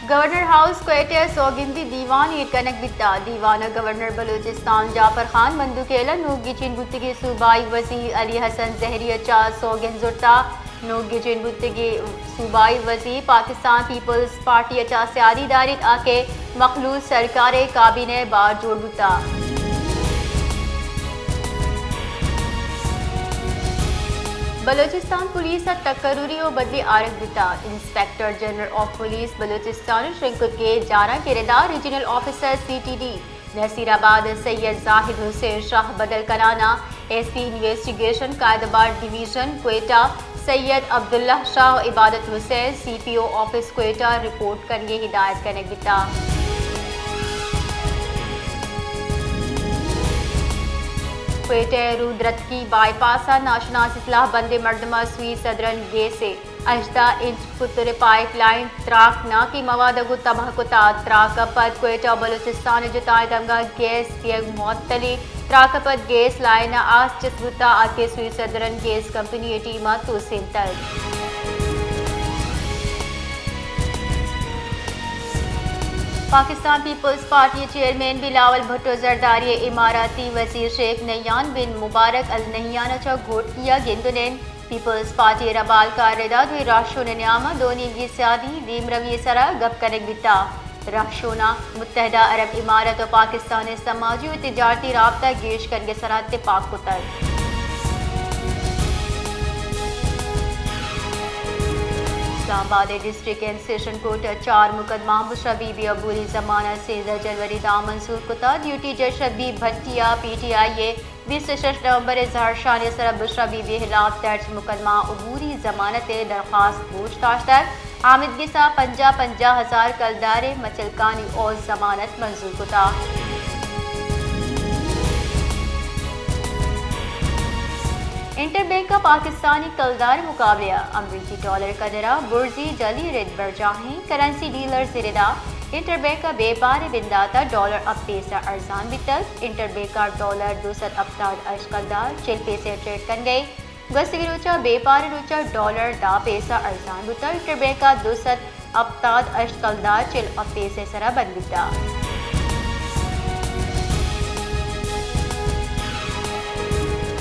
Governor house Quetta ءَ سوگندی دیوان ایر کنگ بیتا۔ دیوان ءَ گورنر بلوچستان جعفر خان بندوکیل ءَ نوک گچین بوتگیں صوبائی وزیر علی حسن زہری ءَ چہ سوگند زرتا۔ نوک گچین بوتگیں صوبائی وزیر پاکستان پیپلز پارٹی ءَ چہ سیادی داریت آ کہ مخلوط سرکار ءِ کابینہ بار جوڑ بوتا۔ بلوچستان پولیس ءَ تقرری ءُ بدلی آرگ بیتا۔ Inspector general of police Balochistan ءَ شنگ کتگیں جاراں کہ ردا regional officer C T D Nasirabad Syed زاہد حسین شاہ بدل کنان ءَ ایس پی انویسٹیگیشن قائد آباد ڈویژن کوئٹہ سید عبداللہ شاہ ءُ Ibadat Hussain C P O office Quetta report کنگ ءِ ہدایت کنگ بیتا۔ کوئٹہ ءِ رودرتکی بائی پاس ءَ ناشناس سلاہ بندیں مردم ءَ سوئی سدرن گیس ءِ ہژدہ انچ قطر پائپ لائن تراکناکیں مواد ءَ گوں تباہ کتا۔ تراک ءَ پد کوئٹہ ءُ بلوچستان ءِ جتائیں دمگاں گیس دیگ معطلی۔ تراک ءَ پد گیس لائن ءَ آس چست بوتا، آ کہ سوئی سدرن گیس کمپنی ءِ ٹیم ءَ توسینتگ۔ پاکستان پیپلز پارٹی ءِ چیئرمین بلاول بھٹو زرداری ءِ اماراتی وزیر شیخ نیان بن مبارک النہیان ءَ چہ گھوٹکی ءَ گندن انت۔ پیپلز پارٹی ءِ ربالکار ءِ ردا دوئیں راہشون ءِ نیام ءَ دو نیمگی سیادی دیمروی ءِ سرا گپ کنگ بیتا۔ راہشوناں متحدہ عرب امارات ءُ پاکستان ءِ سماجی ءُ تجارتی رابطہ گیش کنگ ءِ سرا تپاک کتگ۔ اسلام آباد ءِ ڈسٹرکٹ اینڈ سیشن کورٹ ءَ چار مقدمہ بشری بی بی عبوری ضمانت سیزدہ جنوری داں منظور کتا۔ ڈیوٹی جج شبیر بھٹی ءَ پی ٹی آئی ءِ بیست ءُ شش نومبر ءِ زہرشانی ءِ سرا بشری بی بی ءِ ہلاپ درج مقدمہ عبوری ضمانت ءِ درخواست گوش داشتگ۔ آمدگس ءَ پنجاہ پنجاہ ہزار کلدار ءِ مچلکانی عوض ضمانت منظور کتا۔ انٹر بینک ءَ پاکستانی کلدار ءِ مقابلہ ءَ امریکی ڈالر ءِ قدر ءَ برزی جلی رد برجاہیں۔ کرنسی ڈیلرز ءِ ردا انٹر بینک ءَ بیپار ءِ بندات ءَ ڈالر ہپت پیسہ ارزان بیتگ۔ انٹر بینک ءَ ڈالر دو سد ہپتاد ہشت کلدار چل پیسہ ٹریڈ کنگ ءَ۔ گوستگیں روچ ءَ بیپار ءِ روچ ءَ ڈالر دہ پیسہ ارزان بوتگ۔ انٹر بینک ءَ دو سد ہپتاد ہشت کلدار چل ہپت پیسہ ءِ سرا بند بیتگ۔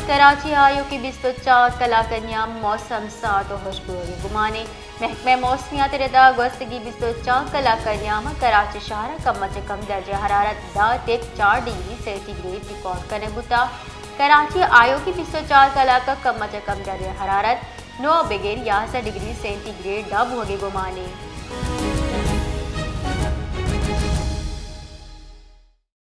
کراچی ءَ آیوکیں بیست ءُ چار کلاک ءِ نیام ءَ موسم سارد ءُ ہشک بوگ ءِ گمان انت۔ محکمہ موسمیات ءِ ردا گوستگیں بیست ءُ چار کلاک ءِ نیام ءَ کراچی شہر ءَ کم ءَ چہ کم درجہ حرارت دہ ٹک چار degree centigrade recording بوتگ۔ کراچی ءَ آیوکیں بیست ءُ چار کلاک ءَ کم ءَ چہ کم درجہ حرارت نو ءَ بگر یازدہ ڈگری سینٹی گریڈ ءَ بوگ ءِ گمان انت۔